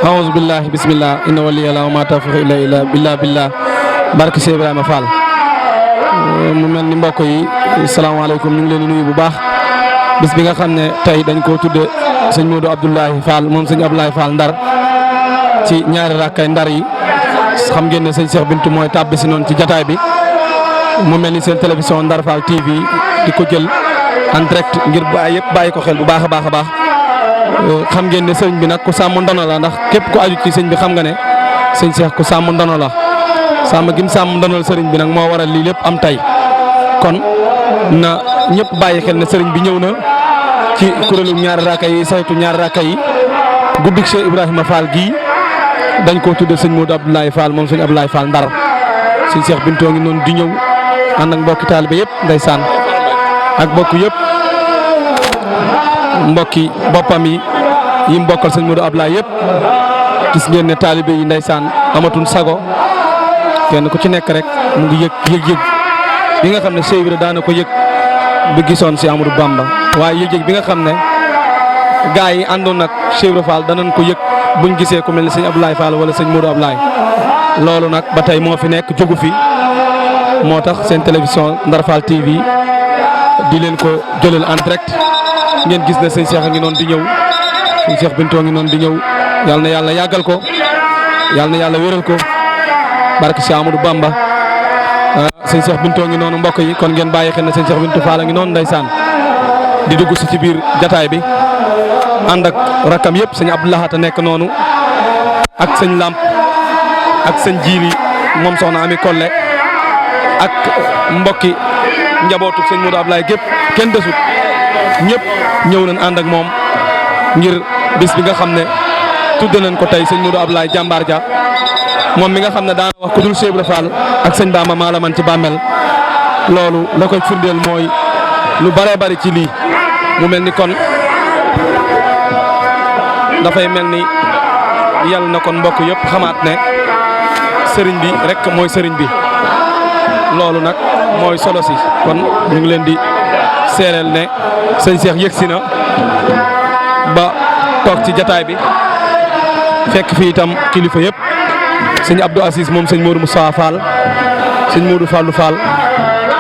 aouzu billahi bismillah inna waliyallah wa ma tawfiq illa billah barke Cheikh Ibrahima Fall. mu mel ni mbokk yi salaamaaleykum ñu ngi leen di nuyu bu baax bis bi nga xam ne tey dañ koo tudde sëñ Modou Abdoulaye Fall moom sëñ Abdoulaye Fall Ndar ci ñaari rakkay Ndar yi xam ngeen ne sëñ Cheikh Bintou mooy tàbbi si noonu ci jataay bi mu mel ni seen télévision Ndar Fall TV di ko jël en direct ngir bàyyi ko xel bu baax a baax a baax xam ngeen ne sëñ bi nag ku sàmm ndono la ndax képp ku aju ci sëñ bi xam nga ne sëñ Cheikh ku sàmm ndono la sàmm gim sàmm ndonol sëriñ bi nag moo waral lii lépp am tey kon na ñëpp bàyyi xel ne sëriñ bi ñëw na ci kuréelu ñaari raaka yi saytu ñaari raaka yi guddik Cheikh Ibrahima Fall gii dañ koo tudde sëñ Modou Abdoulaye Fall moom sëñ Abdoulaye Fall Ndar sëñ Cheikh Bintou ngi noonu di ñëw ànd ak mbokki taalibe yëpp ndeysaan ak bokk yëpp mbokki boppam yi mu bokkal sëñ Modou Abdoulaye yëpp gis ngeen ne taalibe yi ndeysaan amatuñ sago kenn ku ci nekk rek mu ngi yëg bi nga xam ne Cheikh Ibra daana ko yëg bi gisoon si Amadou Bamba waaye yëg bi nga xam ne gaa yi àndoon nag Cheikh Ibra Fall danañ ko yëg buñ gisee ku mel ne sëñ Abdoulaye Fall wala sëñ Modou Abdoulaye loolu nag ba tey moo fi nekk jógu fi moo tax seen télévision Ndar Fall TV di leen ko jëlal en direct ngeen gis ne sëñ Cheikh a ngi noonu di ñëw sëñ Cheikh Bintou ngi noonu di ñëw yal na yàlla yàggal ko yal na yàlla wéral ko barke si Amadou Bamba sëñ Cheikh Bintou ngi noonu mbokk yi kon ngeen bàyyi xel ne sëñ Cheikh Bintou Fall a ngi noonu ndeysaan di dugg si ci biir jataay bi ànd ak rakkam yëpp sëñ Abdoulahat a nekk noonu ak sëñ Lamp ak sëñ Jiili moom soxna Ami Kolle ak mbokki njabootu sëñ Modou Abdoulaye gépp kenn desut ñëpp ñëw nañ ànd ak moom ngir bis bi nga xam ne tudd nañ ko tey sëñ Modou Abdoulaye jàmbaar ja moom mi nga xam ne daana wax ku dul Cheikh Ibra Fall ak sëñ Bamba maa la man ci bàmmeel loolu la koy firndeel mooy lu bare bari ci lii mu mel ni kon dafay mel ni yàlla na kon mbokk yëpp xamaat ne sëriñ bi rek mooy sëriñ bi loolu nag mooy solo si kon ñu ngi leen di seereel ne sëñ Cheikh yëgsi na ba toog ci jataay bi fekk fi itam kilifa yëpp sëñ Abdou Assis moom sëñ Modou Moustapha Fall sëñ Modou Fallou Fall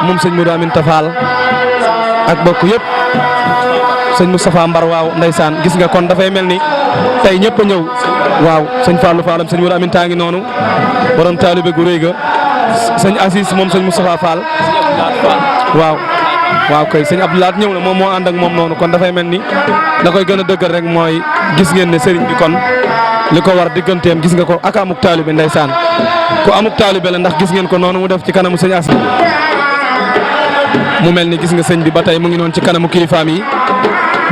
moom sëñ Modou Aminta Fall ak bokk yëpp sëñ Moustapha Mbar waaw ndeysaan gis nga kon dafay mel ni tey ñëpp a ñëw waaw sëñ Fallou Fallam sëñ Modou Aminta ngi noonu borom taalibe gu rëy ga sëñ Assis moom sëñ Moustapha Fall waaw kay sëñ Abdoulaat ñëw na moom moo ànd ak moom noonu kon dafay mel ni da koy gën a dëggal rek mooy gis ngeen ne sëriñ bi kon li ko war digganteem gis nga ko ak amuk taalibe ndeysaan ku amuk taalibe la ndax gis ngeen ko noonu mu def ci kanamu sëñ Assis mu mel ni gis nga sëñ bi ba tey mu ngi noonu ci kanamu kilifaam yi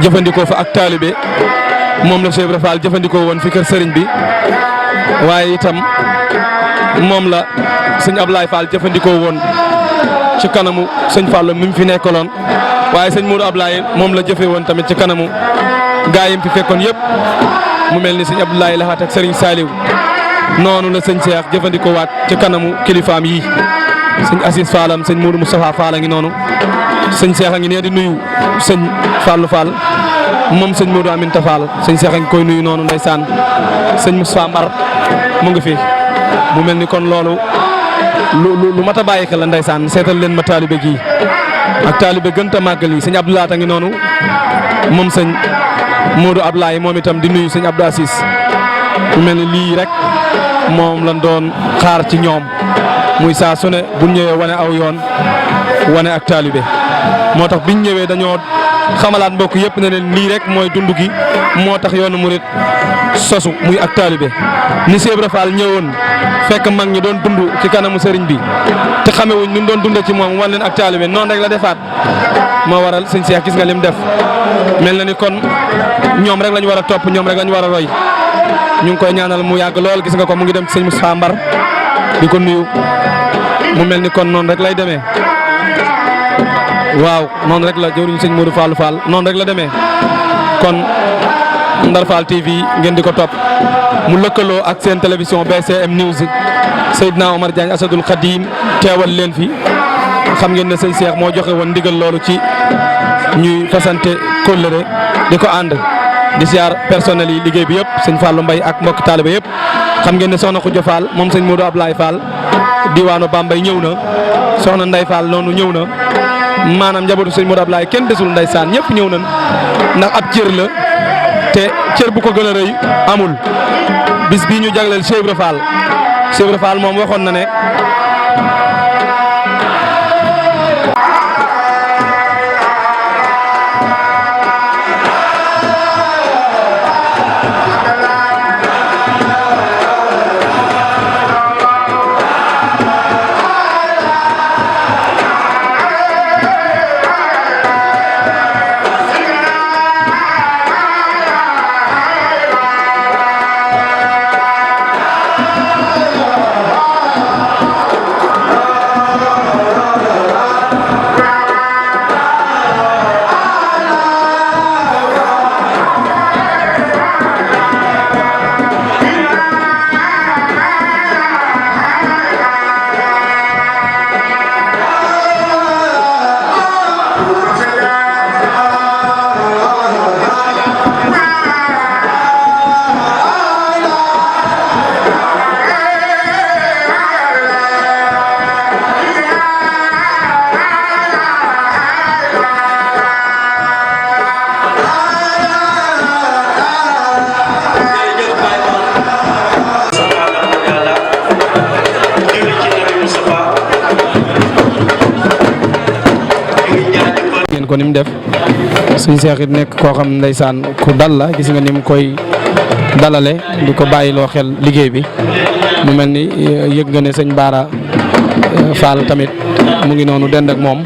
jëfandikoo fa ak taalibe moom la Cheikh Ibra Fall jëfandikoo woon fi kër sëriñ bi waaye itam moom la sëñ Abdoulaye Fall jëfandikoo woon ci kanamu sëñ Fall mi mu fi nekkaloon waaye sëñ Modou Abdoulaye moom la jëfe woon tamit ci kanamu gaa yi mu fi fekkoon yëpp mu mel ni sëñ Abdoulaye Lahat ak Serigne Saliou noonu la sëñ Cheikh jëfandikoo waat ci kanamu kilifaam yi sëñ Assis Fallam sëñ Modou Moustapha Fall a ngi noonu sëñ Cheikh a ngi nee di nuyu sëñ Fallou Fall moom sëñ Modou Aminta Fall sëñ Cheikh a ngi koy nuyu noonu ndeysaan sëñ Moustapha Mbar mu ngi fi mu mel ni kon loolu lu mat a bàyyi xel la ndeysaan seetal leen ma taalibe gii ak taalibe gën ta màggal yi sëñ Abdoulaat a ngi noonu moom sëñ Modou Abdoulaye moom itam di nuyu sëñ Abdou Assis mu mel ni lii rek moom lañ doon xaar ci ñoom muy saa su ne bu ñëwee wane aw yoon wane ak taalibe moo tax biñ ñëwee dañoo xamalaat mbokk yëpp ne leen lii rek mooy dund gi moo tax yoonu murit sosu muy ak taalibe ni Cheikh Ibra Fall ñëwoon fekk mag ñi doon dund ci kanamu sëriñ bi te xamewuñ ni mu doon dundee ci moom wan leen ak taalibe noonu rek la defaat moo waral sëñ Cheikh gis nga lim def mel na ni kon ñoom rek lañ war a topp ñoom rek lañ war a roy ñu ngi koy ñaanal mu yàgg lool gis nga ko mu ngi dem ci sëñ Moustapha Mbar di ko nuyu mu mel ni kon noonu rek lay demee waaw noonu rek la jëwriñ sëñ Modou Fallou Fall noonu rek la demee kon Ndar Fall TV ngeen di ko topp mu lëkkaloo ak seen télévision BCM News Seydina Omar Diagne Asadul Khadim teewal leen fi xam ngeen ne sëñ Cheikh moo joxe woon ndigal loolu ci ñuy fasante kóllëre di ko ànd di siyaar personnel yi liggéey bi yëpp sëñ Fallou Mbaye ak mbokki taalibe yëpp xam ngeen ne soxna Khoudia Fall moom sëñ Modou Ablaye Fall diwaanu Bambey ñëw na soxna Ndeye Fall noonu ñëw na maanaam njabootu sëñ Modou Ablaye kenn desul ndeysaan ñëpp ñëw nañ ndax ab cër la te cër bu ko gën a rëy amul bis bii ñu jagleel Cheikh Ibra Fall Cheikh Ibra Fall moom waxoon na ne ko ni mu def suñ seex it nekk koo xam ndeysaan ku dal la gis nga ni mu koy dalale di ko bàyyiloo xel liggéey bi mu mel ni yëg nga ne sëñ Baara Fall tamit mu ngi noonu dend ak moom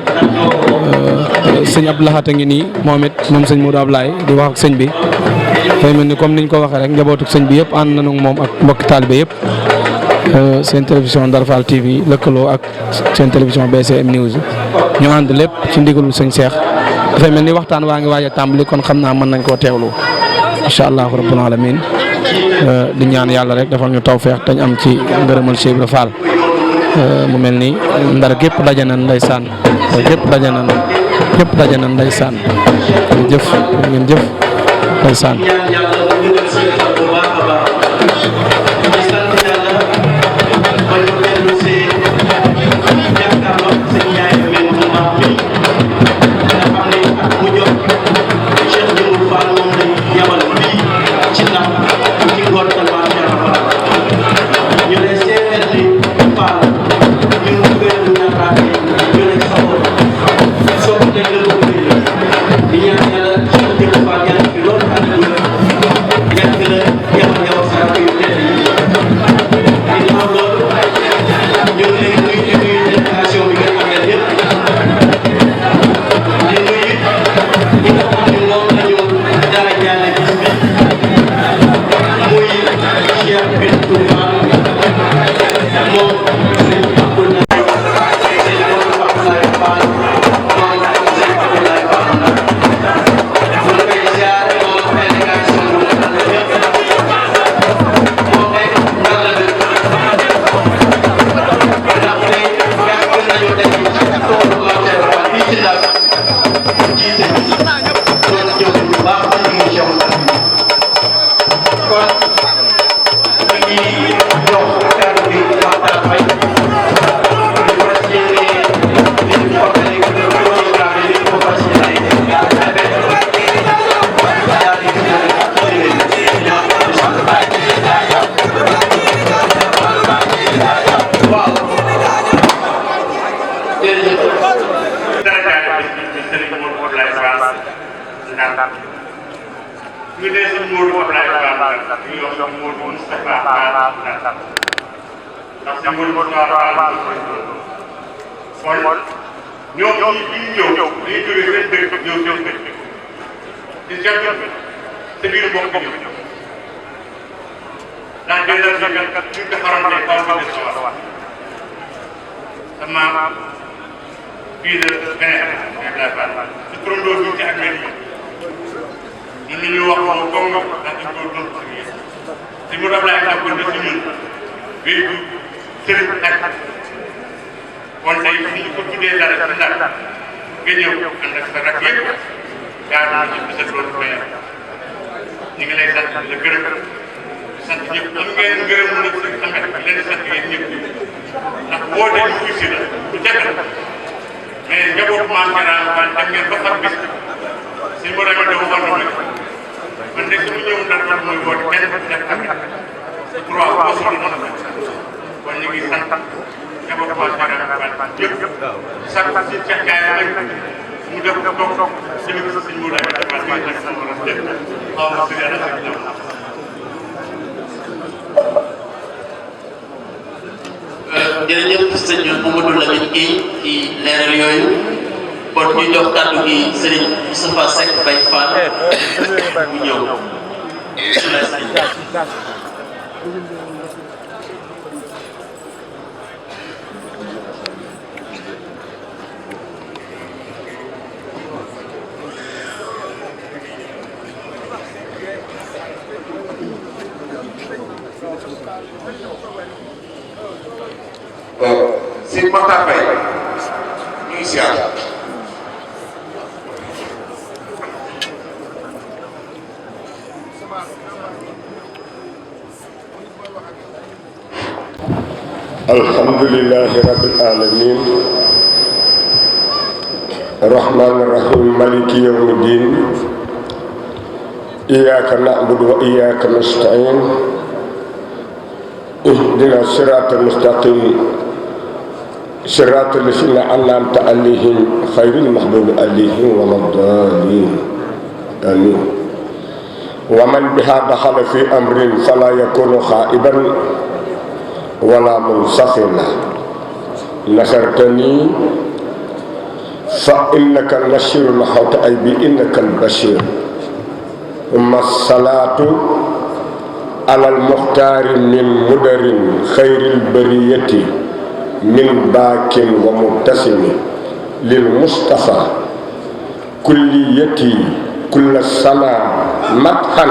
sëñ Abdou Lahat a ngi nii moom it moom sëñ Modou Ablaye di wax ak sëñ bi day mel ni comme niñ ko waxee rek njabootu sëñ bi yëpp ànd nañu moom ak mbokki taalibe yëpp seen télévision Ndar Fall TV lëkkaloo ak seen télévision BCM News ñu ànd lépp ci ndigalul sëñ Cheikh dafay mel ni waxtaan waa ngi waaj a tàmbali kon xam naa mën nañ koo teewlu incha allahu rabbul alamin di ñaan yàlla rek defal ñu tawfeex te ñu am ci ngërëmal Cheikh Ibra Fall mu mel ni ndar gépp daje nañ ndeysaan gépp daje nañ ndeysaan jëf ngeen jëf ndeysaan kon tey fi ñu ko tuddee dara ci Ndar nga ñëw ànd ak sa rakk yëpp yaa ngi ci sa doon ñu ngi lay sant la gërëm sant ñëpp am ngeen gërëm nag sëñ Ahmed leen sant yéen ñëpp ndax woote ñu uy si la du jafe mais njabootu maam Diarra Fall dem ngeen ba far bis suñu borom a dafa war na man de su ma ñëw ndax man mooy woote kenn def tamit trois fois soxla mën a kon ñu ngi sant njabootu maam Diarra Fall yëpp sant si Cheikh Ndiaye nag mu def toog suñu gis suñu wóor ay defal may nag sama borom def xaw ma si yàlla ak ñoom jërëjëf sëñ Mamadou Lamine Guèye ci leeral yooyu kon ñu jox kàddu gi Serigne Moustapha Seck Baye Fall mu ñëw. Sëñ Makhtar Faye ñu ngi siyaar alhamdulillahi rabbil alamin rahmanir rahim maliki yawmiddin iyyaka na'budu wa iyyaka nasta'in ihdina siratal mustaqim siratal ladzina an'amta alaihim ghairil maghdubi alaihim waladdallin amin wa man biha dakhala fi amrin fala yakunu khaiban wala munsakhila nasartani fa innaka nashirul hawta ay bi innaka al-bashir umma salatu alal muxtaari min mudarin xayril bariyati min baakin wa mubtasimi lil mustafa kulliyati kulla sana mathan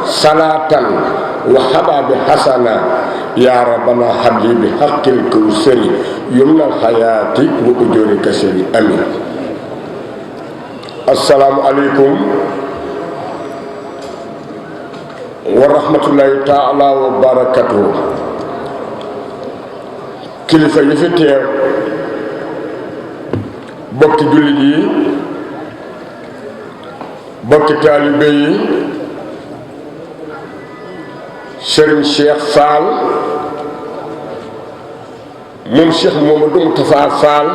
salatan wa hababi hasana ya rabbana habli bi haqqil kawsari yumnal hayati wa ujuri kasiri amin. Assalamu alaikum wa rahmatullahi taala wa barakatuh. Kilifa yi fi teew, bokki jullit yi, bokki taalibe yi, Serigne Cheikh Fall moom Cheikh Mamadou Moustapha Fall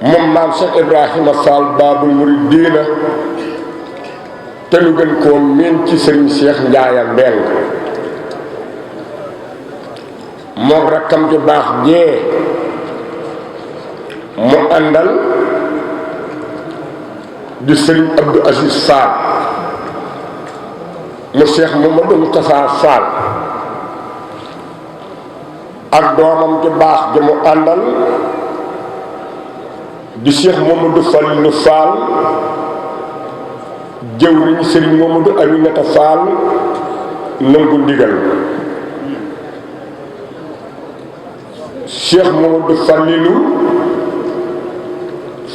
moom maam Cheikh Ibrahima Fall Babul Mouridina te lu gën koo miin ci Serigne Cheikh Ndiaye Mbeng moom rakkam ju baax jee mu àndal di Serigne Abdou Aziz Fall mu Cheikh Mamadou Moustapha Fall ak doomam ju baax ji mu àndal di Cheikh Mamadou Fallou Fall jëwriñ Serigne Mamadou Aminata Fall nangu ndigal Cheikh Mamadou Fallilou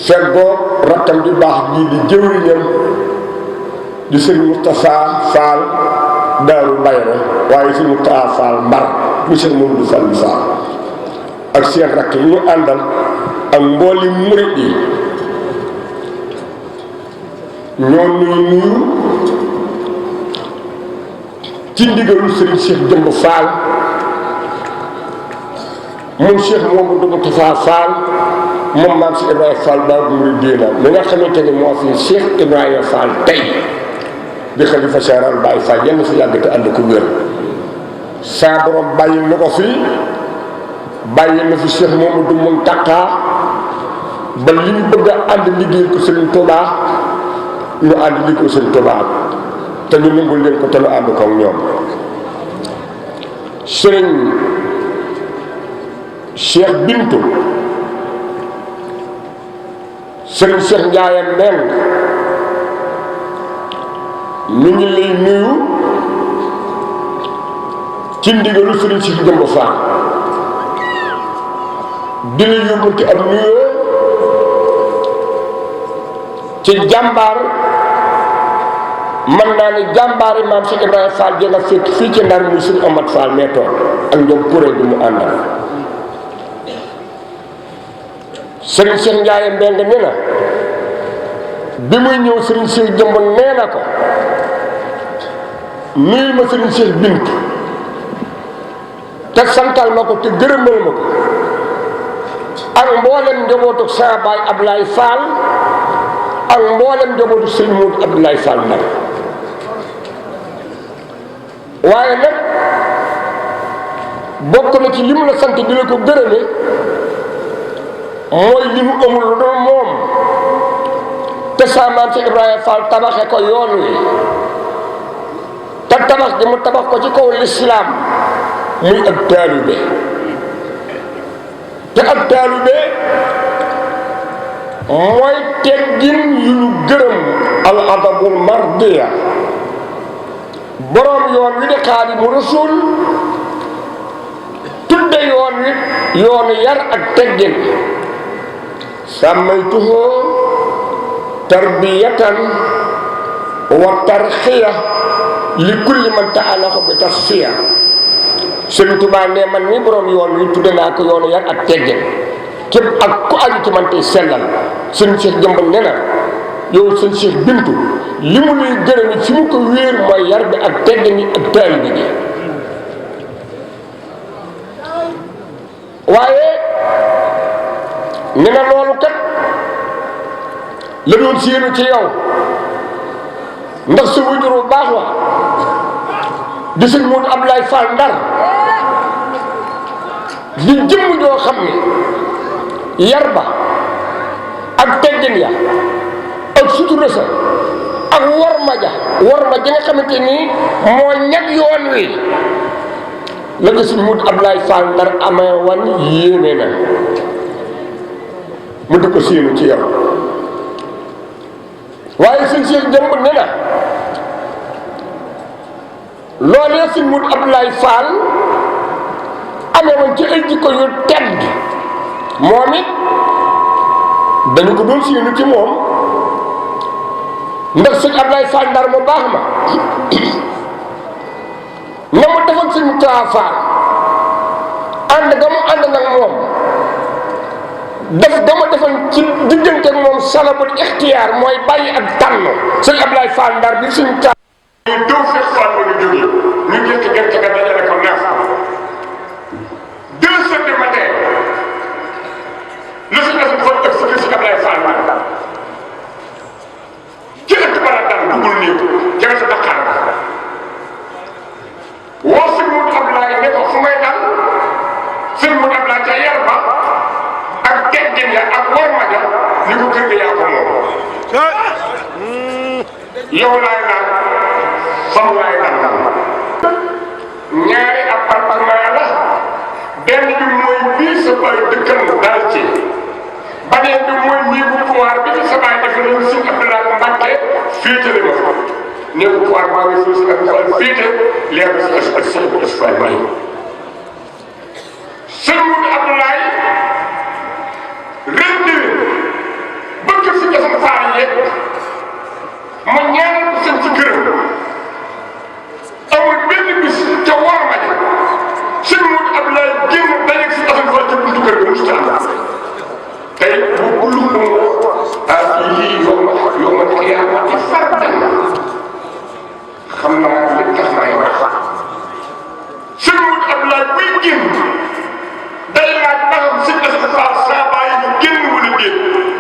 feggoo rakkam ju baax ji di jëwriñam di Serigne Moustapha Fall Daaru Bayra waaye Serigne Moustapha Fall Mbar mu Cheikh Mamadou Fallou Fall ak seen rakk yi ñu àndal ak mbooli murit yi ñoo nuyu ci ndigalu Serigne Cheikh Jëmb Fall moom Cheikh Mamadou Moustapha Fall moom maam si Ibrahima Fall Babou Mouridina mi nga xamante ni moo fi Cheikh Ibrahima Fall tey di xalifa général Baye Fall yenn fi yàgg te ànd ko wér saa borom bàyyi na ko fi bàyyi na fi Cheikh Mamadou Mountakha ba li ñu bëgg a ànd liggéey ko Serigne Touba ñu ànd liggéey ko Serigne Touba te ñu nangul leen ko te ñu ànd ko ak ñoom Serigne Cheikh Bintou Serigne Cheikh Ndiaye Mbeng ñu ngi lay nuyu ci ndigalu Serigne Cheikh Jëmb Fall di la yóbbante ab nuyoo ci jàmbaar mën naa ne jàmbaari maam Cheikh Ibrahima Fall jël a fekk fii ci Ndar muy Sëriñ Amat Fall mee toog ak ñoom kuréel bi mu àndal. Sëriñ Cheikh Ndiaye Mbeng nee na bi muy ñëw Sëriñ Cheikh Jëmb nee na ko nuyu ma Sëriñ Cheikh Bintu te santal ma ko te gërëmal ma ko ak mboolem njabootu saa baay Ablaye Fall ak mboolem njabootu Sëriñ Moodu Abdoulaye Fall Ndar waaye nag bokk na ci li mu la sant di la ko gërëme mooy li mu amul lu dul moom te saa maam ci Ibrahima Fall tabaxe ko yoon wi te tabax gi mu tabax ko ci kaw lislaam muy ak taalube te ak taalube mooy teggin yu ñu gërëm al adabul mardiya boroom yoon wi di Xaadimu Rasuul tudde yoon wi yoonu yar ak teggin sàmmaytuhu tarbiyatan wa tarxiya li kulli man ta'alaqu bi tasfiya Sëriñ Tuubaa ne man mi boroom yoon wi tudde naa ko yoonu yar ak teggin képp ak ku aju ci man tey sellal Sëriñ Cheikh Jëmb nee na yow Sëriñ Cheikh Bintu li mu lay gërëm fi mu ko wéer mooy yar bi ak teggin yi ak taalibe bi waaye nee na loolu kat la doon séenu ci yow ndax sa wujur bu baax wa di Sëriñ Moodu Abdoulaye Fall Ndar di jëmm joo xam ne yar ba ak teggin ya ak sutura sa ak worma ja nga xamante ni moo ñag yoon wi la nga Sëriñ Moodu Abdoulaye Fall Ndar amee wan yéeme na mu di ko séenu ci yow waaye Sëriñ Cheikh Jëmb ne na loolee Sëriñ Moodu Abdoulaye Fall amee woon ci ay jikko yu tedd moom it dañu ko doon séenu ci moom ndax Sëriñ Abdoulaye Fall Ndar mu baax ma na mu defoon Sëriñ Moustapha Fall ànd ga mu ànd nag moom def ga ma defoon ci diggante ak moom salabul ixtiyaar mooy bàyyi ak tànn Sëriñ Abdoulaye Fall Ndar bi suñu taal ñu doo fekk Fall ba ñu jógee ñu jëkk gerte ga dajale ko neef 2 heures du matin lu si def fa ëpp si Sëriñ Abdoulaye Fall Ndar ci ëtt bala dal dugul néew jege sa Dakar woo Sëriñ Moodu Abdoulaye ne ko fu may dal Sëriñ Moodu Abdoulaye ca yar ba ak teggin ya ak worma ja ni ko kër ga yaa ko moom yow laay naan fan laay naan ñaari appartement la benn bi mooy bii sa baay dëkkal daal ci beneen bi mooy néegu pouvoir bi ci sa baay def nañu Sëriñ Abdoulaye Mbacke féetale ma fa néegu pouvoir maa ngi fi si ak féete leer bi si ak Sëriñ Moustapha May Sëriñ Moodu Abdoulaye ren bëgg si Jasan Fall yeeg ma ñaanal ko seen ci këram amul benn bis ca war ma ja Sëriñ Moodu Abdoulaye génn dajeeg si Jasan Fall ca buntu kër ga musta am tey bu lu mu lii yow ma xiyaamati fardan xam naa li tax may wax Sëriñ Moodu Abdoulaye buy génn day laaj ba xam si Jasan Fall saa bàyyi ñu génn wala déet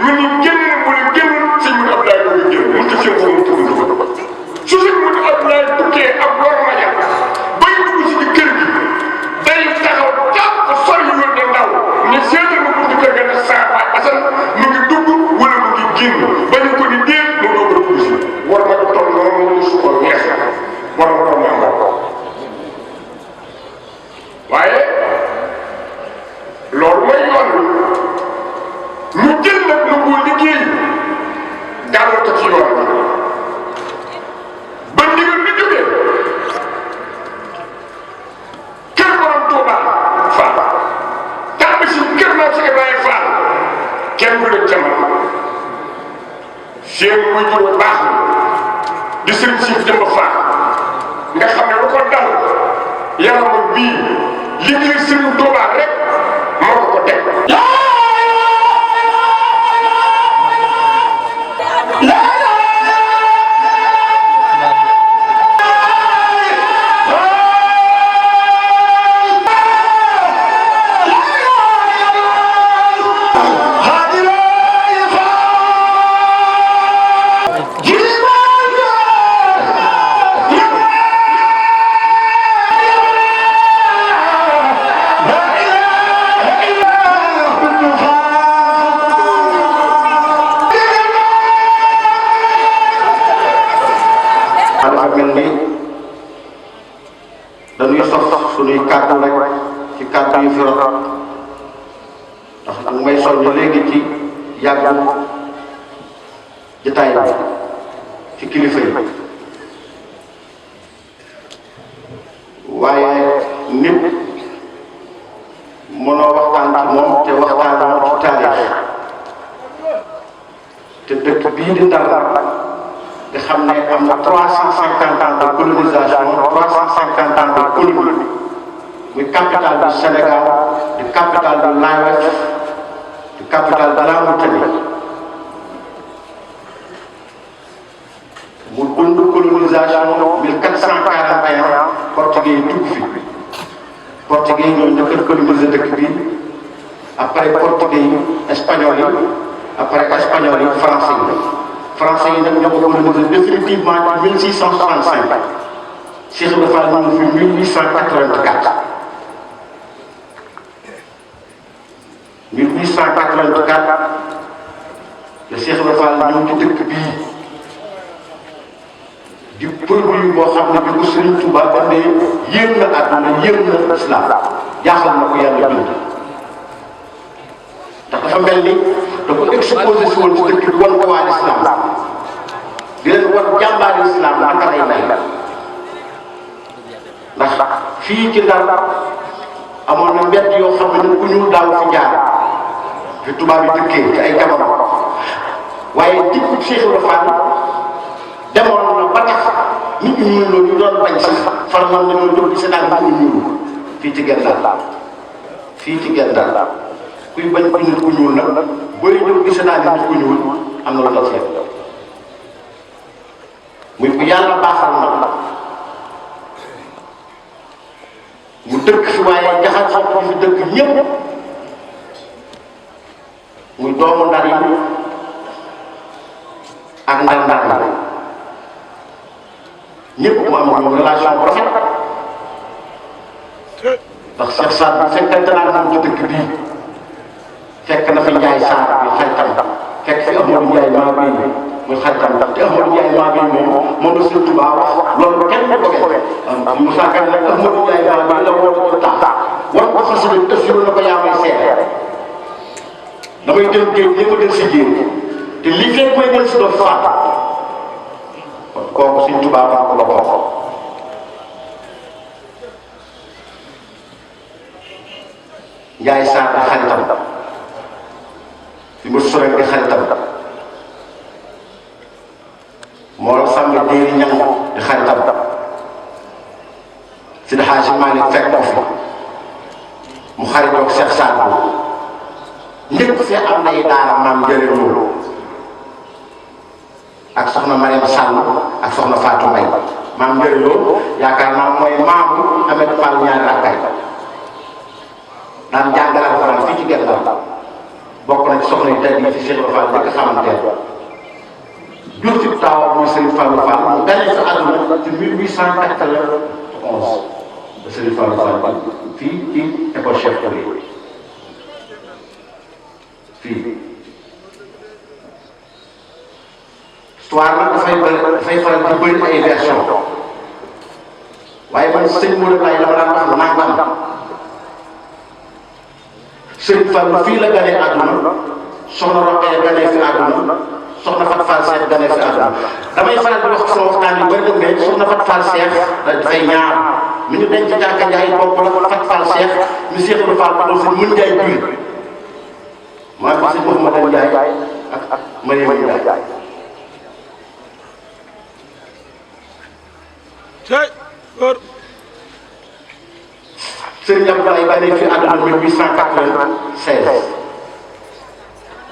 ñu ni génn wala génn Sëriñ Moodu Abdoulaye doo génn mu ci seen xol mu tudd su Sëriñ Moodu Abdoulaye tukkee ak war ma ja bay dugg si ci kër gi day taxaw jàpp sol yu yónnee ndaw ni seetal ma buntu kër ga ne saa baay Asan mu ngi dugg wala mu ngi génn ba ñu ko ni déet mu doog a dugg si war ma toll noonu mu su ko weex war ma toll noonu waaye loolu mooy yoon wi ñu jël nag nu ko liggéey gàll ko ci yoon bi ba ndigal bi jógee kër borom Touba Fall tàbb si kër naa si Ibrahima Fall kenn du leen jamono seen wujur bu baax di Sëriñ si Chérif Demba Fall nga xam ne lu ko dal yaramam bii liggéey Serigne Touba rek moo ko teg. dañuy sof suñuy kàddu rek ci kàddu yu fi rot ndax nag may soññ léegi ci yàggu jotaay bi ci kilifa yi waaye nit mënoo waxtaan ci moom te waxtaanoo ci taarix te dëkk bii di Ndar nga xam ne am na 350 ans de colonisation 350 ans de colonie muy capitale du Sénégal di capitale de l'Ouest di capitale de la Mauritanie mu dund colonisation 1441 portugais yi dugg fi portugais yi ñoo njëkk a coloniser dëkk bi après portugais yi espagnol yi après espagnol yi français yi. Français yi nag ñoo ko colonisé définitivement ci 1665 Cheikh Ibra Fall ñëw fi 1884 le Cheikh Ibra Fall ñëw ci dëkk bii di produit boo xam ne bi ko Serigne Touba andee yéem na àdduna yéem na islam jaaxal na ko yàlla bind ndax dafa mel ni da ko exposé si woon ci dëkk bi wan ko waa islam di leen wan jàmbaari islam naka lay mel ndax fii ci Ndar amoon na mbedd yoo xam ne ku ñuul daaw fi jaar fi tubaab yi dëkkee ci ay jamono waaye dikku Cheikh Ibra Fall demoon na ba tax nit ñi ñuul loolu ñu doon bañ si far man dañoo jóg ci Sénégal nit ñi ñuul fii ci Gendar fii ci Gendar kuy bañ ku nit ku ñuul nag booy jóg ci Sénégal nit ku ñuul am na lu la seet muy bu yàlla baaxal na mu dëkk fi waaye jaxal ko fi dëkk ñëpp muy doomu Ndar yi ak ndar ñëpp mu am moom relation bu rafet ndax Cheikh Saad bu fekkente naa moom ci dëkk bii fekk na fi Njaay Saar bi xaritam fekk fi Amadou Njaay maa bii muy xaritam te Amadou Njaay maa bii moom la Sëriñ Tuubaa wax loolu kenn du ko wér Moussa Ka nag Amadou Njaay maa bii la woo ci tax war ko xasida tëfsiru na ko yaa may seere damay dem géej li ma dem si géej te lii fekk mooy dem si doon faat kooku Sëriñ Tuubaa wax ko la ko Njaay Saar di xaritam fi mu sore di xaritam moo sàmm déeri ñang di xaritam Seydi Hadji Malick fekk ko fi mu xaritoog Cheikh Saad Bou njëkk fee am nay daara maam Njëriñ Lo ak soxna Mariam Sall ak soxna Fatou Mbaye maam Njëriñ Lo yaakaar naa mooy maamu Ahmed Fall ñaari rakkay daan jàngale Alxuraan fii ci Gendar bokk na ci soxna yu tedd yi fi Cheikh Ibra Fall njëkk xamante jur ci taawam muy Serigne Fallou Fall mu gane sa àdduna ci 1891 ba Serigne Fallou Fall fii ci école Cheikh Touré fii histoire nag dafay faral di bëri ay version waaye man sëñ Modou Laye la ma daan wax nangam Serigne Fallou fii la ganee àdduna soxna Roqaya ganee fi àdduna soxna Fat Fall Cheikh ganee fi àdduna damay faral di wax sama waxtaan yu bëri mais soxna Fat Fall Cheikh dafay ñaar mi ñu denc jàkka Njaay bopp la Fat Fall Cheikh mi Cheikh Ibra Fall ko doon sëñ mën Njaay Juli maa ngi sëñ Mouhamadou Njaay ak Mariam Njaay Sëriñ Abdoulaye gane fi àdduna 1896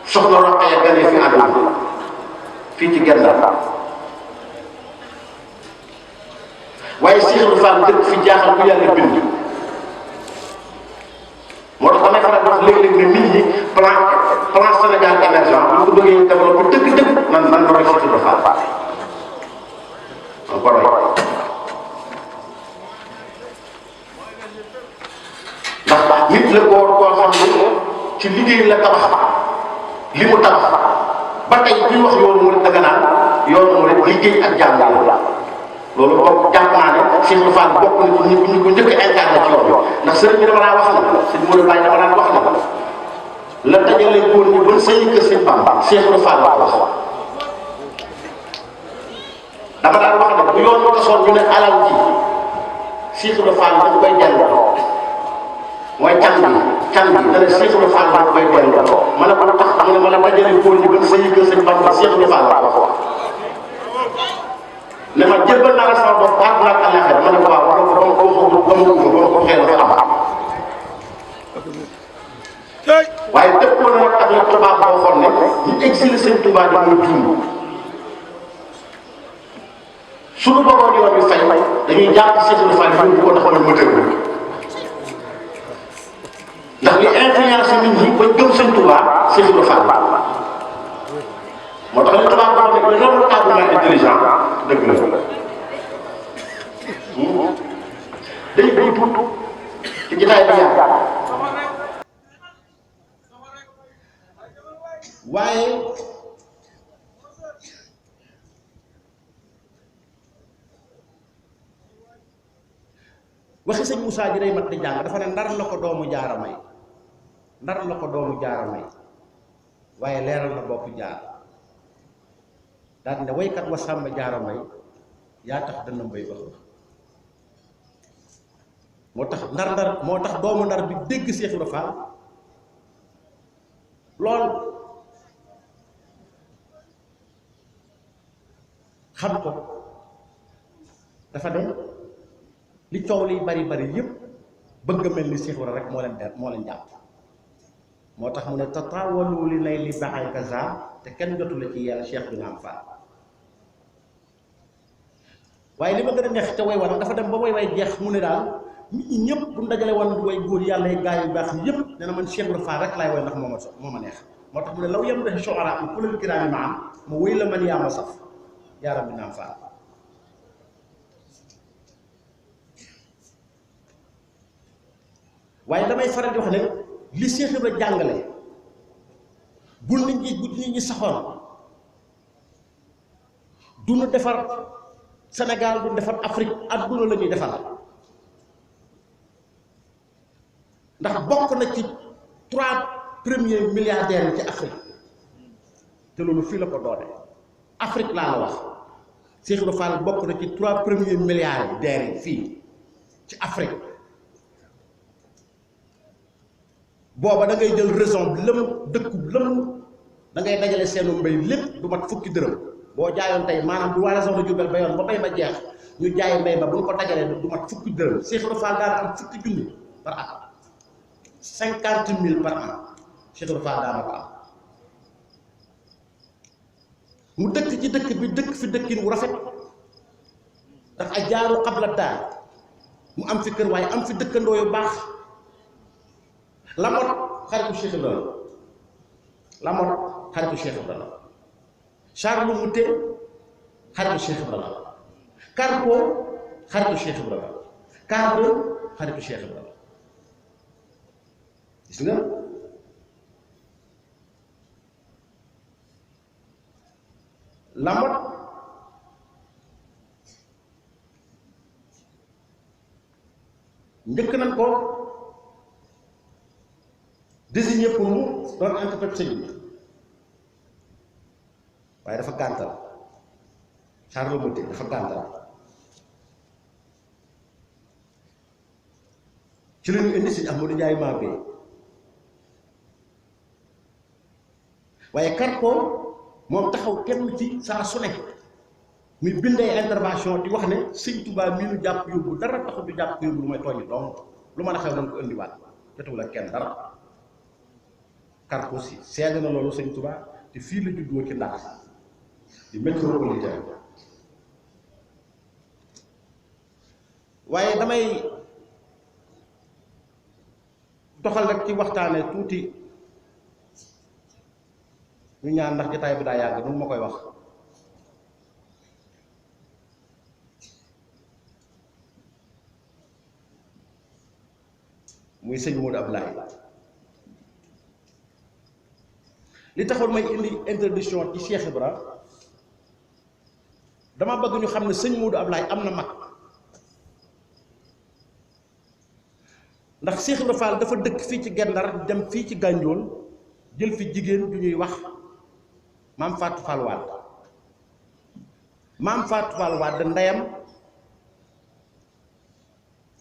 soxna Roqaya gane fi àdduna fii ci Gendar waaye Cheikh Fall dëkk fi jaaxal bu yàlla bind moo tax damay faral di wax léeg-léeg ne nit ñi plan Sénégal émergent bu ñu ko bëggee développé dëgg-dëgg nan roy Cheikh Fall man ko roy ndax nit la koo xam ne ci liggéey la tabax li mu tabax ba tey kuy wax yoonu mu dëgg naan yoonu mu liggéey ak jàmm la loolu bokk jàpp naa ne Cheikh Fall bokk na ci ñu ko njëkk a incarné ci yoon ndax sëriñ bi dama daan wax na sëñ Modou Baye dama daan wax na la dajale góor ñi ba sëyi kër sëñ Bamba Cheikh Fall la wax dama daan wax ne bu yoon tasoon ñu ne alal ji Cheikh Fall dañ koy delloo mooy can bi dana Cheikh Fall dañ koy delloo ma ne ko tax mu ne ma la dajale góor ñi ba sëyi kër sëñ Bamba Cheikh Fall la wax ne ma jébbal naa la sama bopp ak naag àllaxira ma ne ko waaw ba ma ko xeel fa am waaye dëppoo na ak la tubaab boo xool ne ñu exilé sëñ Tuubaa di muy dund suñu borom yoon bi fay dañuy jàpp Cheikh Fall yóbbu ko taxawal moteur bi ndax li influence nit ñi ba gëm sëñ Tuubaa Cheikh Fall moo tax li tubaab boo xam ne remarquablement intelligent dëgg la day tuut ci jotaay bi yàgg waaye waxi sëñ Moussa ji day mat di jàng dafa ne ndar la ko doomu jaara may ndar la ko doomu jaara may waaye leeral na bopp jaar daal ne waykat wa sàmba jaara may yaa tax dana mbay wax moo tax doomu ndar bi dégg Cheikh Ibra Fall lool xam ko dafa dem li coow liy bari yépp bëgg a mel ni Cheikh Ibra rek moo leen jàpp moo tax mu ne tatawalu li nay li baxay kaza te kenn jotu la ci yàlla Cheikh bi nga am Fall waaye li ma gën a neex te way war dafa dem ba way jeex mu ne daal nit ñi ñëpp bu dajale woon way góor yàlla yi gaa yu baax yëpp nee na man Cheikh Ibra Fall rek laay way ndax moo ma neex moo tax mu ne law yem de shu'ara am kulal kiraami ma am ma wéy la man yaa ma saf yaaram bi naam Fall waaye damay faral di wax ne li Cheikh Ibra jàngale bu nit ñi saxoon du nu defar Sénégal du defar Afrique adduna la ñuy defar ndax bokk na ci 3 premiers milliardaires ci Afrique te loolu fii la ko doone Afrique laa la wax Cheikh Ibra Fall bokk na ci 3 premiers milliardaires yi fii ci Afrique booba da ngay jël raison bi lëm dëkku lëm da ngay dajale seenu mbay lépp du mat fukki dërëm boo jaayoon tey maanaam du waa région de Diourbel bayoon ba bay ma jeex ñu jaay mbay ba bu ñu ko dajalee du mat fukki dërëm Cheikh Ibra Fall daan am fukki junni par at 50 000 par an Cheikh Ibra Fall daana ko am mu dëkk ci dëkk bi dëkk fi dëkkin wu rafet ndax ay jaaru xabla daal mu am fi kër waaye am fi dëkkandoo yu baax Lamot xaritu Cheikh Ibra la Lamot xaritu Cheikh Ibra la Charles Mouté xaritu Cheikh Ibra la Carpo xaritu Cheikh Ibra la Cardo xaritu Cheikh Ibra la gis nga Lamot njëkk nañ ko désigné pour mu doon interprète sëñ bi waaye dafa gàntal Charles Mouté dafa gàntal ci la ñu indi sëñ Ahmadou Ndiaye Mabé waaye Carpo moom taxaw kenn ci saa su ne muy bindee intervention di wax ne sëñ Tuubaa mii nu jàpp yóbbu dara taxut du jàpp yóbbu lu may tooñ donc lu mën a xew nañ ko indiwaat jotewul ak kenn dara kar aussi seede na loolu sëñ Tuubaa te fii la juddoo ci Ndar di métropolitain waaye damay doxal rek ci waxtaane tuuti ñu ñaan ndax jotaay bi daa yàgg nu ma koy wax muy sëñ Modou Ablaye li taxoon may indi introduction ci Cheikh Ibra dama bëgg ñu xam ne sëñ Modou Ablaye am na mag ndax Cheikh Ibra Fall dafa dëkk fii ci Gendar dem fii ci Gànjool jël fi jigéen ju ñuy wax maam Fatou Fall Wade maam Fatou Fall Wade ndeyam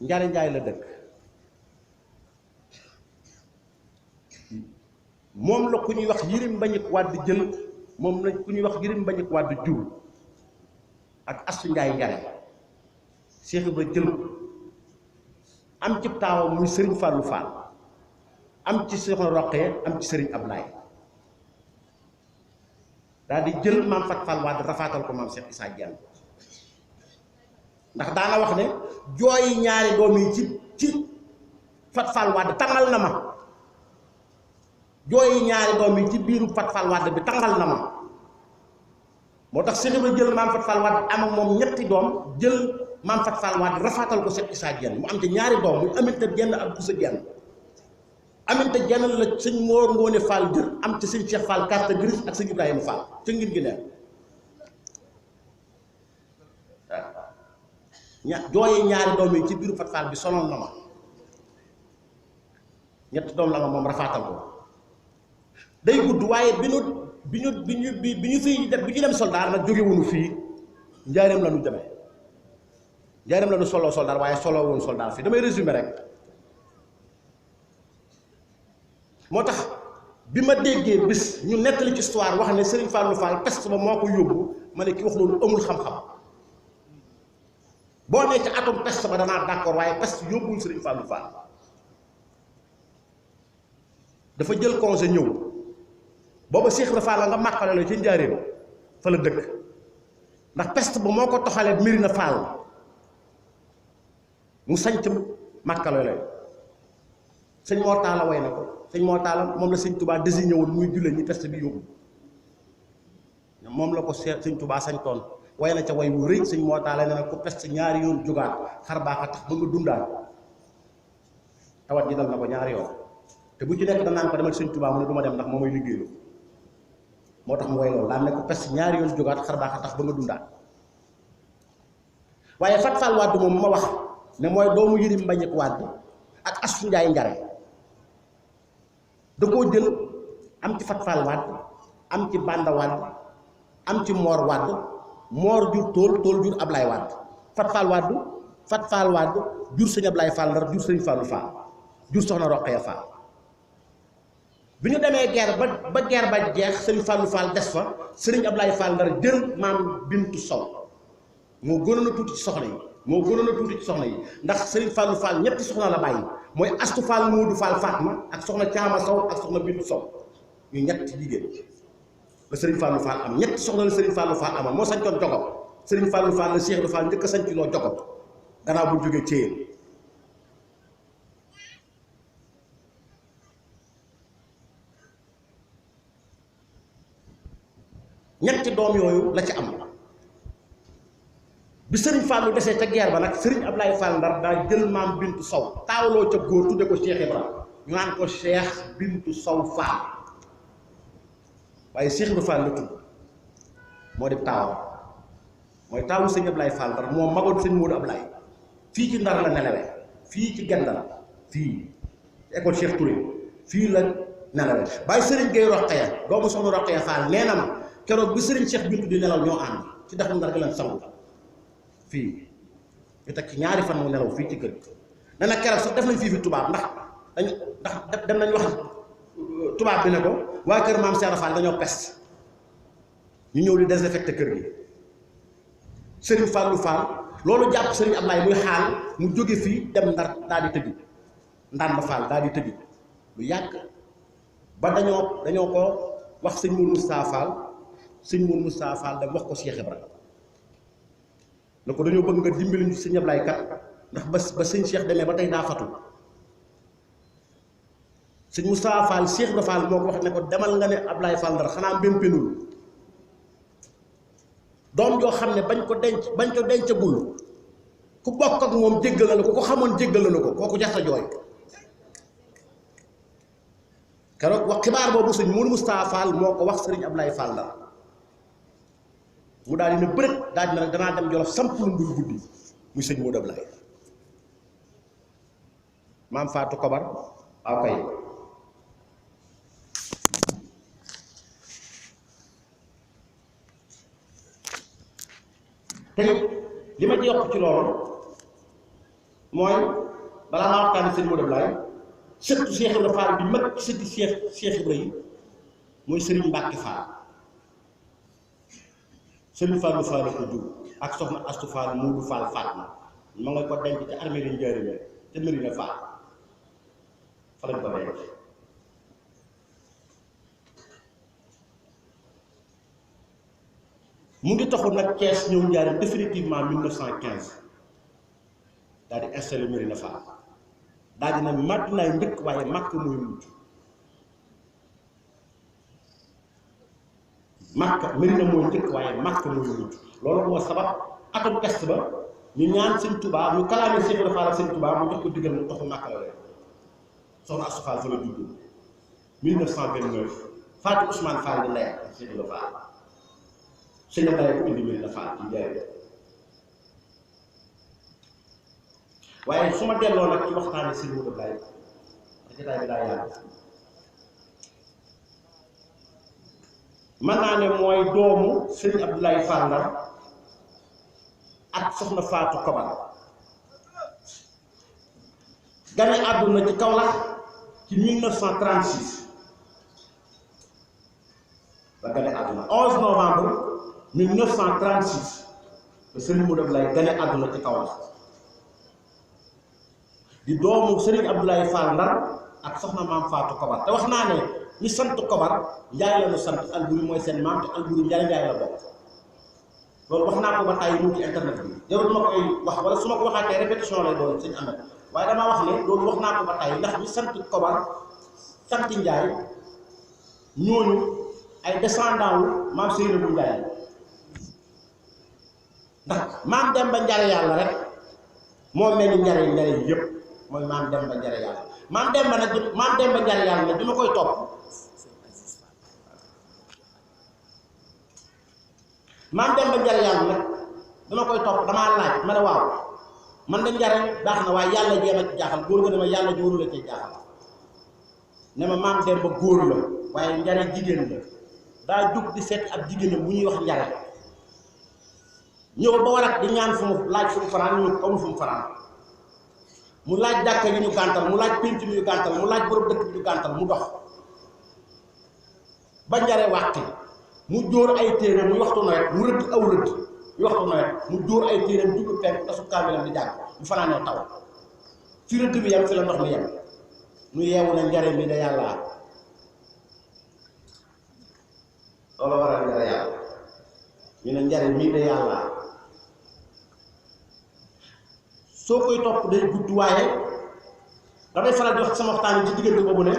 Njaare Njaay la dëkk moom la ku ñuy wax Yirim Mbañik Wade jël moom la ku ñuy wax Yirim Mbañik Wade jur ak Astu Njaay Njare Cheikh Ibra jël am ci taawam muy Sëriñ Fallou Fall am ci Soxna Roqee am ci Sëriñ Ablaye daal di jël maam Fatou Fall Wade rafaatal ko maam Cheikh Issa Diène ndax daana wax ne jooyi ñaari doom yi ci Fatou Fall Wade tangal na ma jooyi ñaari doom yi ci biiru Fatou Fall Wade bi tangal na ma moo tax Cheikh Ibra jël maam Fatou Fall Wade am ak moom ñetti doom jël maam Fatou Fall Wade rafaatal ko Cheikh Issa Diène mu am ci ñaari doom muy Aminta Diène ak Boussa Diène Aminta Diène la sëñ Mor Ngoone Fall jër am ci sëñ Cheikh Fall carte grise ak sëñ Ibrahima Fall ca ngin gi neen waaw jooyi ñaari doom yi ci biiru Fatou Fall bi sonal na ma ñetti doom la ma moom rafaatal ko day gudd waaye bi ñu fii def bi ñu dem soldaar nag jóge wuñu fii njaareem la ñu demee njaareem la ñu soloo soldaar waaye soloo woon soldaar fii damay résumé rek moo tax bi ma déggee bis ñu nettali ci histoire wax ne Serigne Fallou Fall peste ba moo ko yóbbu ma ne ki wax loolu amul xam-xam boo nee ci atum peste ba danaa d'accord waaye peste yóbbul Serigne Fallou Fall dafa jël congé ñëw booba Cheikh Ibra Fall nga màqale la ci njaareem fa la dëkk ndax peste ba moo ko toxalee Mirina Fall mu sañc màqale la sëñ Mor Talla way na ko sëñ Mor Talla moom la sëñ Touba désigné woon muy jullee ñi peste bi yóbbu moom la ko sëñ Touba sañtoon way na ca way wu rëy sëñ Mor Talla ne na ko peste ñaari yoon jógaat xar baax a tax ba nga dundaat tawat ji dal na ko ñaari yoon te bu ci nekk danaan ko demal sëñ Touba mu ne du ma dem ndax moo may liggéeylu moo tax mu way loolu daan ne ko peste ñaari yoon jógaat xar baax a tax ba nga dundaat waaye Fatou Fall Wade moom ma wax ne mooy doomu Yirim Mbañik Wade ak Astu Njaay Njare da koo jël am ci Fatou Fall Wade am ci Banda Wade am ci Mor Wade Mor jur tool jur Ablaye Wade Fatou Fall Wade jur sëñ Ablaye Fall Ndar jur sëñ Fallou Fall jur soxna Roqaya Fall bi ñu demee guerre ba guerre ba jeex sëñ Fallou Fall des fa sëriñ Ablaye Fall Ndar jël maam Bintu Sow moo gënoon a tuuti ci soxna yi ndax sëriñ Fallou Fall ñetti soxna la bàyyi mooy Astu Fall Moodu Fall Fatma ak soxna Caama Sow ak soxna Bintu Sow ñu ñetti jigéen la sëriñ Fallou Fall am ñetti soxna la sëriñ Fallou Fall amoon moo sañtoon Jogo sëriñ Fallou Fall la Cheikh Ibra Fall njëkk a sañc loo Jogo gannaaw bu jógee Thièyeen ñetti doom yooyu la ci am bi sëriñ Fallou desee ca guerre ba nag sëriñ Ablaye Fall Ndar daa jël maam Bintu Sow taawloo ca góor tudde ko Cheikh Ibra ñu naan ko Cheikh Bintu Sow Fall waaye Cheikh Ibra Fall la tudd moo di taawam mooy taawu sëñ Ablaye Fall Ndar moo magoon sëñ Modou Ablaye fii ci Ndar la nelawee fii ci Gendar fii école Cheikh Touré fii la nelawee bàyyi sëriñ Gueye Roqaya doomu soxna Roqaya Fall nee na ma keroog bi sëriñ Cheikh Bintu di nelaw ñoo ànd ci dexu Ndar gi lan sangu fii ñu teg ci ñaari fan mu nelaw fii ci kër gi nee na keroog sax def nañ fii fi tubaab ndax dem nañ wax tubaab bi ne ko waa kër maam Cheikh Fall dañoo peste ñu ñëw di désinfecté kër gi Serigne Fallou Fall loolu jàpp Serigne Ablaye muy xaal mu jóge fii dem Ndar daal di tëju Ndanda Fall daal di tëju lu yàgg ba dañoo ko wax sëñ Mourou Moustapha Fall sëñ Mourou Moustapha Fall dem wax ko Cheikh Ibra ne ko dañoo bëgg nga dimbali ñu sëñ Ablaye kat ndax ba sëñ Cheikh demee ba tey daa fatu sëñ Moustapha Fall Cheikh Ibra Fall moo ko wax ne ko demal nga ne Ablaye Fall Ndar xanaa mbémpenul doom joo xam ne bañ ko dencagul ku bokk ak moom jéggal na ko ku xamoon jéggal na ko kooku jasta jooy keroog wax xibaar boobu sëñ Mourou Moustapha Fall moo ko wax sëriñ Ablaye Fall Ndar mu daal di ne bërët daal di ne danaa dem Jolof samp lu ndul guddi muy sëñ Modou Ablaye maam Fatou Kobar aw kay te li ma ci yokk ci loolu mooy balaa maa waxtaani sëñ Modou Ablaye sëttu Cheikh Ibra Fall bi mag ci sëtti Cheikh Ibra yi mooy Serigne Mbacke Fall Serigne Fallou Fall ko jur ak soxna Astou Fall Modou Fall Fatma ma nga ko denc ci armée li Njaaréem te Medina Fall fa lañ ko denc mu ngi taxul nag Thiès ñëw Njaaréem définitivement 1915 daal di installé Medina Fall daal di nag Madinaay njëkk waaye Makka mooy mujj Makka Medina mooy njëkk waaye Makka mooy mujj loolu moo sabab atum test ba ñu ñaan sëñ Touba ñu kalaamee Cheikh Ibra Fall ak sëñ Touba mu jox ko diggal mu taxu Makka la leen soxna Astou Fall fa la juddu 1929 Fatou Ousmane Fall di leer ak Cheikh Ibra Fall sëñ Ablaye ko indi Medina Fall ci Njaaréem waaye su ma delloo nag ci waxtaane sëñ Modou Ablaye te jotaay bi daa yàgg mën naa ne mooy doomu sëñ Abdoulaye Fall Ndar ak soxna Fatou Kobar gane àdduna ci Kaolack ci 1936 la gane àdduna 11 novembre 1936 le sëñ Modou Ablaye gane àdduna ci Kaolack di doomu Serigne Abdoulaye Fall Ndar ak soxna maam Fatou Kobar te wax naa ne ñi sant Kobar Njaay la ñu sant Alburi mooy seen maam te Alburi Njaay la bokk loolu wax naa ko ba tàyyi mu ci internet bi jarul ma koy wax wala su ma ko waxaatee répétition lay doon sëñ Amet waaye damaa wax ne loolu wax naa ko ba tàyyi ndax ñi sant Kobar sant Njaay ñooñu ay descendant wu maam Seynabou Njaay ndax maam Demba Njare yàlla rek moo mel ni njare yëpp mooy maam Demba Njare yàlla maam Demba Njare yàlla nag dima koy topp maam Demba Njare yàlla nag dama koy topp damaa laaj ma ne waaw man de njare baax na waaye yàlla jéem a jaaxal góor nga ne ma yàlla ji warula cee jaaxal ne ma maam Demba góor la waaye njare jigéen la daa jug di seet ab jigéenam bu ñuy wax njare ñëw ba warat di ñaan fu mu laaj fu mu fanaan ñu amul fu mu fanaan mu laaj jàkka yi ñu gàntal mu laaj pénc mi ñu gàntal mu laaj borom dëkk bi ñu gàntal mu dox ba njare wàqi mu jóor ay téere muy waxtu nawet mu rëdd aw rëdd muy waxtu nawet mu jóor ay téereem jublu penk tasu kaamilam di jàng mu fanaanee taw fi rëdd bi yem fi la ndox mi yem nu yeewu na njare mi da yàlla loolu waral njare yàlla ñu ne njare mii da yàlla soo koy topp day gudd waaye damay faral di wax sama waxtaan ci diggante boobu ne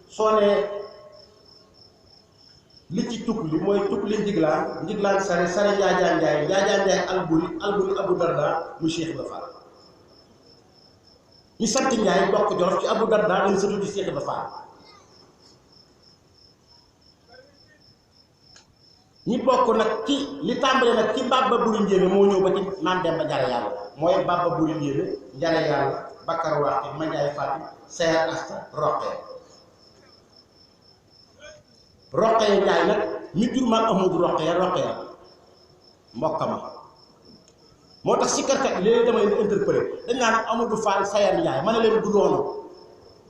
soo ne li ci tukk li mooy tukk li njiglaan sare njaajaan njaay alburi Abu Darda mu Cheikh Ibra Fall ñi sant Njaay bokk Jolof ci Abu Darda lañ sëtu ci Cheikh Ibra Fall ñi bokk nag ci li tàmbale nag ci Baba Buri Njéeme moo ñëw ba ci Maam Demba Njare yàlla mooy Baba Buri Njéeme Njare yàlla Bakar Waxti Mandiaye Fatim Seer Asta Roqee Njaay nag mi jur maam Amadou Roqee mbokkama moo tax sikkarkat léegi damay interpellé dañ naan Amadou Fall Sayar Njaay ma ne leen du loolu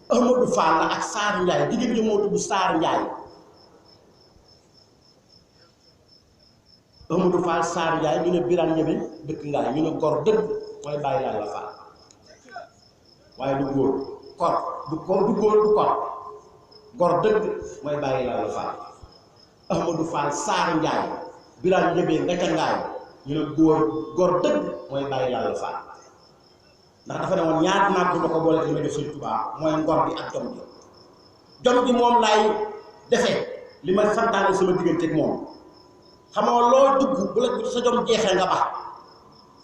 Amadou Fall la ak Saar Njaay jigéen ñi moo tudd Saar Njaay Amadou Fall Sarr Ndiaye ñu ne Birane Ndiémé dëkk ngaay ñu ne gor dëgg mooy bàyyi laal la Fall waaye du góor du góor du kor gor dëgg mooy bàyyi laal la Fall Amadou Fall Sarr Ndiaye Birane Ndiémé nga ca ngaay ñu ne gor dëgg mooy bàyyi laal la Fall ndax dafa ne woon ñaar naag du ma ko boole li ma def Sëñ Tuubaa mooy ngor bi ak jom gi moom laay defee li ma santaane sama digganteeg moom xam nga loo dugg bu la sa jom jeexee nga baax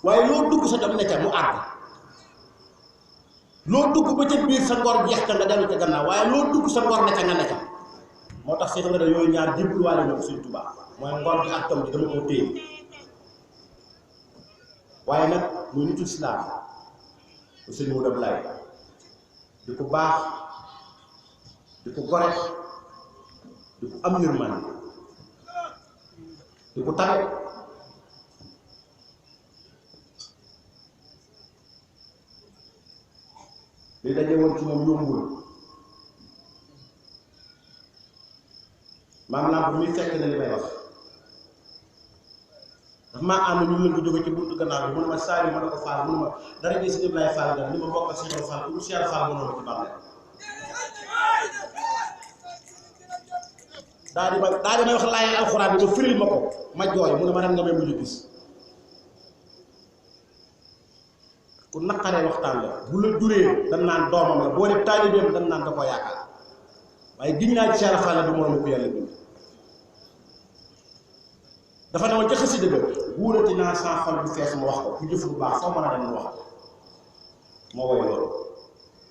waaye loo dugg sa jom nekk mu àgg loo dugg ba ca biir sa ngor jeex ca nga dellu ca gannaaw waaye loo dugg sa ngor nekk nga nekk moo tax Seex Ibra yooyu ñaar jébbaluwaale na ko Sëñ Tuubaa mooy ngor gi ak jom gi dama koo téye waaye nag muy nitu islaam bu sëñ Modou Ablaye di ko baax di ko gore di ko am yërmande di ko tabe li daje woon ci moom yombul maam lamp mi fekk na li may wax ndax maa ànd ñu lëng jóge ci buntu gannaaw bi mu ne ma saa yi ma ne ko Fall mu ne ma dara gi si Ibrahima Fall nga ni ma bokkal si Ibrahima Fall ku mu Cheikh Fall mënoon ci bàmmeel daa di may wax laay alxuraan bi ma firil ma ko ma jooy mu ne ma ren nga may mujj gis ku naqaree waxtaan la bu la duree dañ naan doomam la boo def taalibeem dañ naan da koo yaakaar waaye giñ naa ci Cheikh Fall la du moroom ku yàlla bind dafa ne woon ca xasida ga wuurati naa saa xol bu fees ma wax ko ku jëf lu baax foo mën a dem wax ko moo woy loolu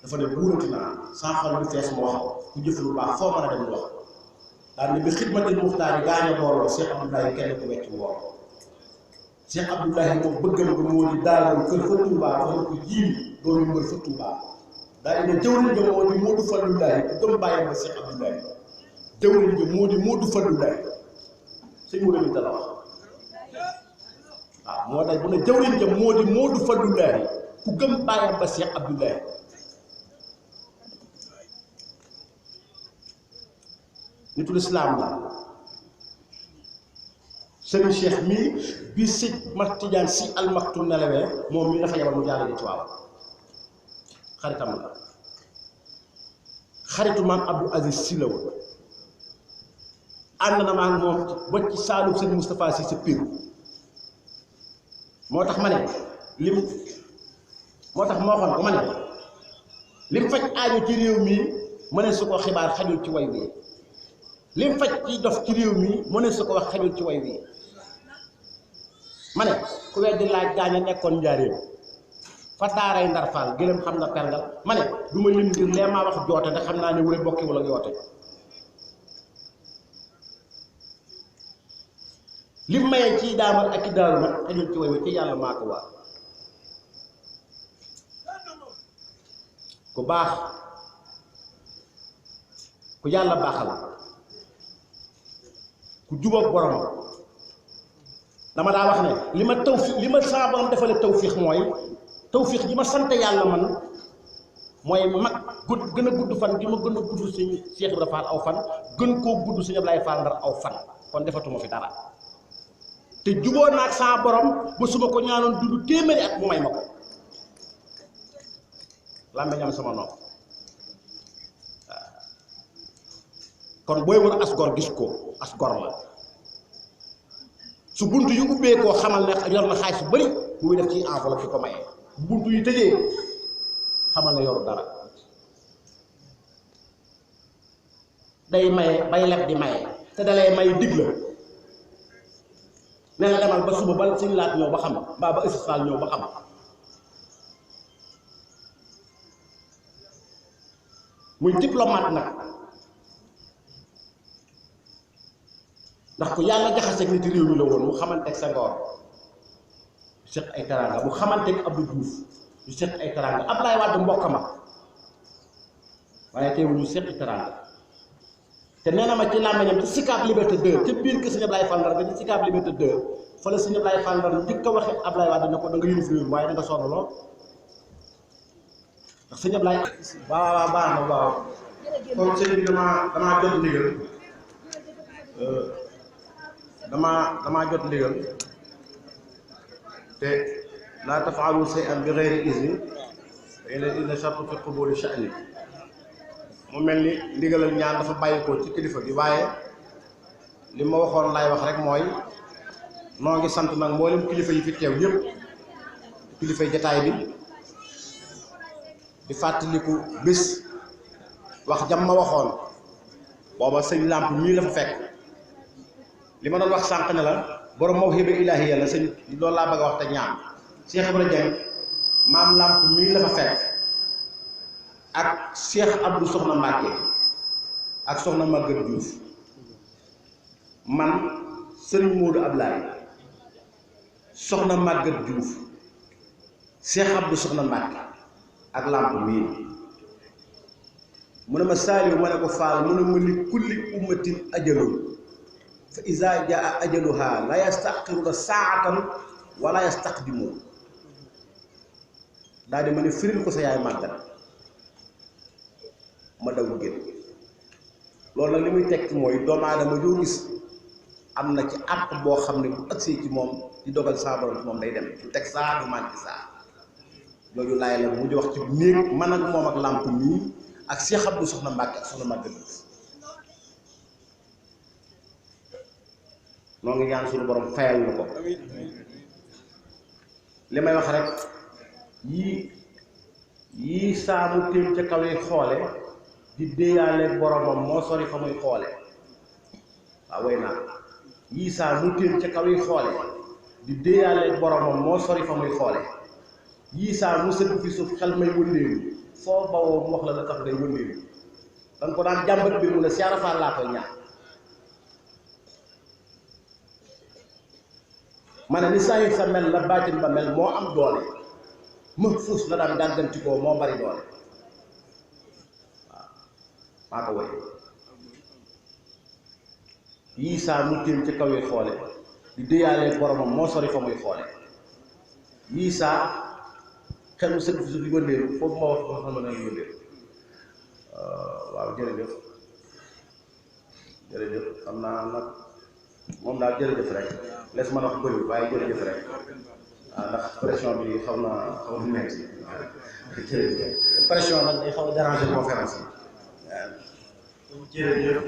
dafa ne wuurati naa saa xol bu fees ma wax ko ku jëf lu baax foo mën a dem wax ko daal ne bi xidmatil muxtaar yi gaaño booloo Cheikh Abdoulaye kenn ku wecc mbooloo Cheikh Abdoulaye moom bëggam ko moo di daaloon kër fa Touba dafa ne ko jiim doonu mbër fa Touba daal di ne jëwriñ ja moo di Modou Fallou Laye ku gëm bàyyam ba Cheikh Abdoulaye jëwriñ ja moo di Modou Fallou Laye sëñ mu demit la wax waaw moo tax bu ne jëwriñ ja moo di Modou Fallou Laye ku gëm bàyyam ba Cheikh Abdoulaye nitul islaam la sëriñ Cheikh mii bi sëñ Mat Tijaan Si Al Maktoum nelawee moom mii dafa yabal mu jaare di Tiwaawan xaritam la xaritu maam Abdou Aziz Si la woon ànd na maa moom ba ci saalum sëñ Moustapha Si sa Pire moo tax ma ne moo tax moo xoon ko ma ne lim faj aajo ci réew mi mëne su ko xibaar xajul ci way wi lim faj ci dof ci réew mi mëne su ko wax xajul ci way wi ma ne ku weddi laaj gaañ a nekkoon njaareem fa daaray Ndar Fall gëlëm xam na perngal ma ne du ma lim ngir lee maa wax joote ndax xam naa ne wure bokki wala yoote lim mayee ci daamar ak i daaru nag xajul ci way wi ci yàlla maa ko waar ku baax ku yàlla baaxal ku jubóog borom dama daa wax ne li ma saa borom defale tawfiix mooy tawfiix ji ma sant yàlla man mooy mag gën a gudd fan gi ma gën a gudd sëñ Cheikh Ibra Fall aw fan gën koo gudd sëñ Ablaye Fall Ndar aw fan kon defatuma fi dara te juboo naag saa borom ba su ma ko ñaanoon dund téeméeri at mu may ma ko làmmeñam sama nopp kon booy wër as gor gis ko as gor la su bunt yu ubbee koo xamal ne yor na xaalis bu bëri bu muy def ci enveloppe di ko mayee bu bunt yu tëjee xamal ne yoru dara day maye bay leb di maye te dalay may dig la ne la demal ba suba ba suñu laat ñëw ba xam mbaa ba ësisfaal ñëw ba xam muy diplomate nag ndax ku yàlla jaxaseeg nit réew mi la woon mu xamanteeg Senghor ñu seq ay teranga mu xamanteeg Abdou Diouf ñu seq ay teranga Abdoulaye Wade mbokk ma waaye teewul ñu seq teranga te nee na ma ci làmmeñam ci Sicap Liberté 2 ca biir kër Sëñ Ablaye Fall Ndar nga ci Sicap Liberté 2 fa la Sëñ Ablaye Fall Ndar njëkk a waxee Abdoulaye Wade ne ko da nga yilif réew mi waaye da nga sonn lool ndax Sëñ Ablaye waaw baax na waaw comme sëñ bi damaa jot ndigal damaa jot ndigal te laa tafaalu shay'an bi ghayri izni fa inna al-izna shartun fi qubuli sha'ni mu mel ni ndigalal ñaan dafa bàyyikoo ci kilifa gi waaye li ma waxoon laay wax rek mooy noo ngi sant nag mboolem kilifa yi fi teew yëpp kilifay jataay bi di fàttaliku bés wax jam ma waxoon booba sëñ làmp mii la fa fekk li ma doon wax sànq ne la borom mawhiba ilaahiya la sëñ loolu laa bëgg a wax te ñaan Cheikh Ibrahima Dieng maam làmp mii la fa fekk ak Cheikh Abdou Soxna Mbacke ak Soxna Maguette Diouf man sëriñ Modou Ablaye Soxna Maguette Diouf Cheikh Abdou Soxna Mbacke ak làmp mii mu ne ma saaliw ma ne ko faal mu ne ma li kulli ummatin ajalun fa iza jaa ajaluha la yastaxiruna saatan wala yastaqdimun daal di ma ne firil ko sa yaay màggat ma daw génn loolu nag li muy tekki mooy doomu aadama yoo gis am na ci àpp boo xam ne bu agsee ci moom di dogal saa borom ci moom day dem du teg saa du manqué saa loolu laay la mu di wax ci néeg man ak moom ak làmp mii ak Cheikh Abdou Soxna Mbacke ak Soxna Maguette Diouf noo ngi ñaan suñu borom fayal na ko li may wax rek yii saamu téem ca kaw yi xoole di déeyaale boromam moo sori fa muy xoole waaw way naa yii saamu téem ca kaw yi xoole di déeyaale boromam moo sori fa muy xoole yii saa mu sëgg fi suuf xel may wëndeelu foo bawoo mu wax la la tax day wëndeelu danga ko daan jàmbat bi mu ne Cheikh Rafal laa koy ñaan ma ne ni saa sa mel la baatin ba mel moo am doole më fuus la daan gàngantikoo moo bari doole waaw maa ko woy yii saa mu téem ci kaw yi xoole di déyaalee boromam moo sori fa muy xoole yii saa xel mu sëgg fi suuf yi wëndeelu foofu ma wax ko xam ne wëndeelu waaw jërëjëf xam naa nag moom daal jërëjëf rek les mën a wax bëri waaye jërëjëf rek waaw ndax pression bi xaw na metti jërëjëf pression nag day xaw a déranger conférence yi waaw jërëjëf